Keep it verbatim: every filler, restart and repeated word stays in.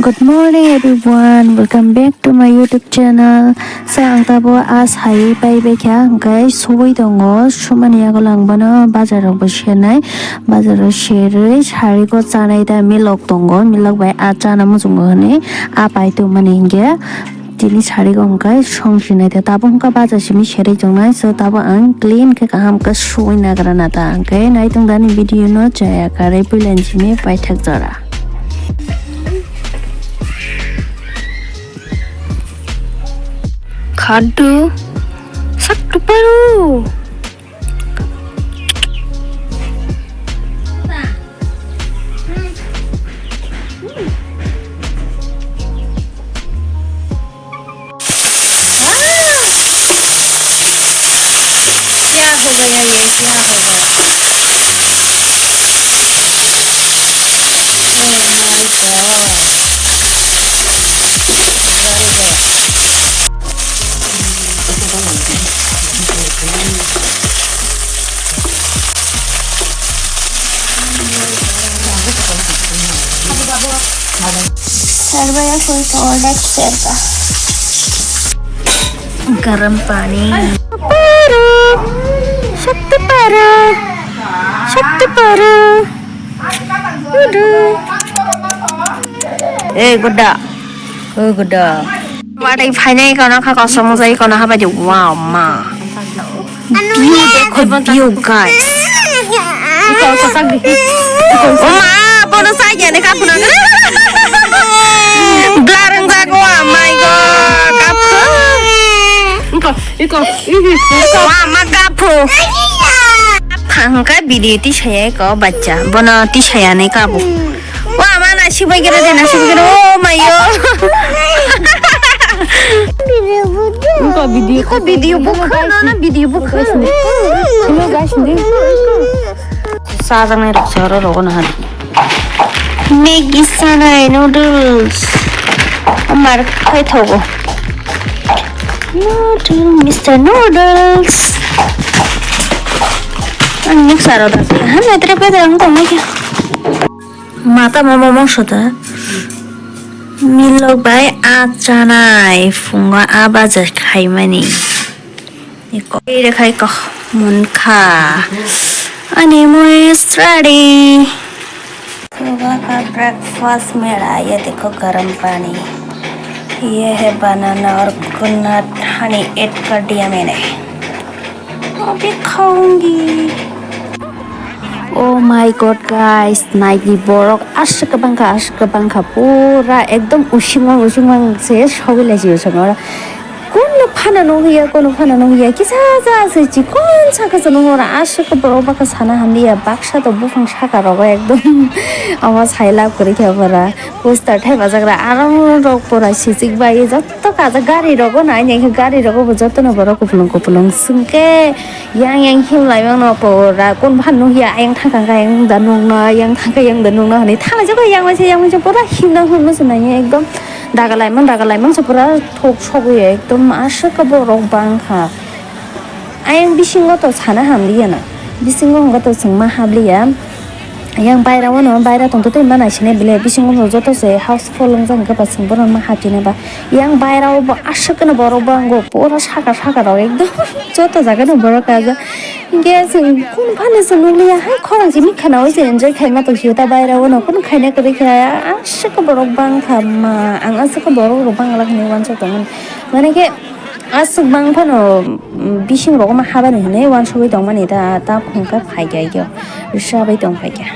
Good morning everyone, welcome back to my YouTube channel. So ang tabo a sai pai bai kha, hwnkhe sugui tongo, sumani yago lang bono bazar rok bo senai, bazar rok serwi sari go chanai ta milok tongo, milok bai a chana muchungo hwnwi a pai tongmani hinkhe tini sari go hwnkhe song sinai ta tabo hwnkha bazar simi serwi tongnai, so tabo ang clean khe kaham khe sugui nagra na ta hwnkhe naitung dani video no chaya karwi puila ni simi paithak jora. Khadu sak tuparu. क्या हो गया ये, क्या हो गया? Oh my God. सर्वया कोई तो और नेक्स्ट शेयर का। गरम पानी। पारो, शक्ति पारो, शक्ति पारो। उडु। ए गुड्डा, ओ गुड्डा। Watai phainai kono kha kosong mojai kono habai di, wow ma. View dekho, view guys. O ma, bono sai ya ne kaphuna. Blur wng jago, oh my God, kaphu. Iko, iko, iko. Wa ma kaphu. Phangka video tisaya ko bacha. Bono tisaya ne kabu. Wa ma na sibai kira de na sibai kira. Oh my God. Iko video. Iko video bukha na na video bukha. Hello guys, hindi. Sajang ni rok soro rogo na hadi. Maggi sanai noodles. Amar khai thogo. Noodle, Mister Noodles. Ang mixer o da. Han na tra pe da ang tong kya. Mata mama mongso da. Milok bai a chanai phungo a bajar khaimani. Eko. Ere khai ko munkha. Ani mui is ready. सुबह का ब्रेकफास्ट में आया, देखो, गर्म पानी। ये है बनाना और कोकोनट हनी ऐड कर दिया मैंने। अभी खाऊंगी। Oh my God, guys, naidi borok aswk kwbangkha, aswk kwbangkha, pura ekdom usingwang usingwang se sogwi laisio songora. Kono phano nugwi ya, kono phano nugwi ya, kisa ja se chikon saka se nungo ora, aswk borok baka sana hamliya, baksa to buphang saka rogo ekdom. Omo sai lab kwrwi kha pura. Poster thaipajagra, arong rok pura sijik bai, jotto kaja gari rogo nai, nai khe gari rogo bo jotto no borok kupulung kupulung swngkhe. Yang yang himlai mano pura, kun phan nukya, yang thangka yang da nukna, yang thangka yang da nukna hwnwi thanglai jago, yang waisa yang waisa pura himna hwnwi se nai ekdom dagalai man, dagalai man se pura thok sogwi ekdom aswk borok bangkha. Ayang bisingo to sana hamliya na, bisingo hwnba to chwngma habliya. Yang baira o no, baira tongtwtwi ma naisinai bile, bisingo no joto se house full wngjak hwnkhe ba chwng bono ma hapchinai ba. Yang baira o bo aswk no borok bo ango pura saka saka rok ekdom joto jaga no borok kaijak. Hinkhe chwng kunu phano chwng nukliya hai khorang se mikha naui se enjoy khaima tong sio ta baira o no kunu khaina kwrwi kha aswk borok bangkha ma ang aswk borok rok bangla hinwi uansuk tongmani. Mane khe aswk bang phano, mm, bising rok ma habani hinwi uansugwi tongmani ta, ta hwnka phaikha ikhe rwsa bai tong phaikha.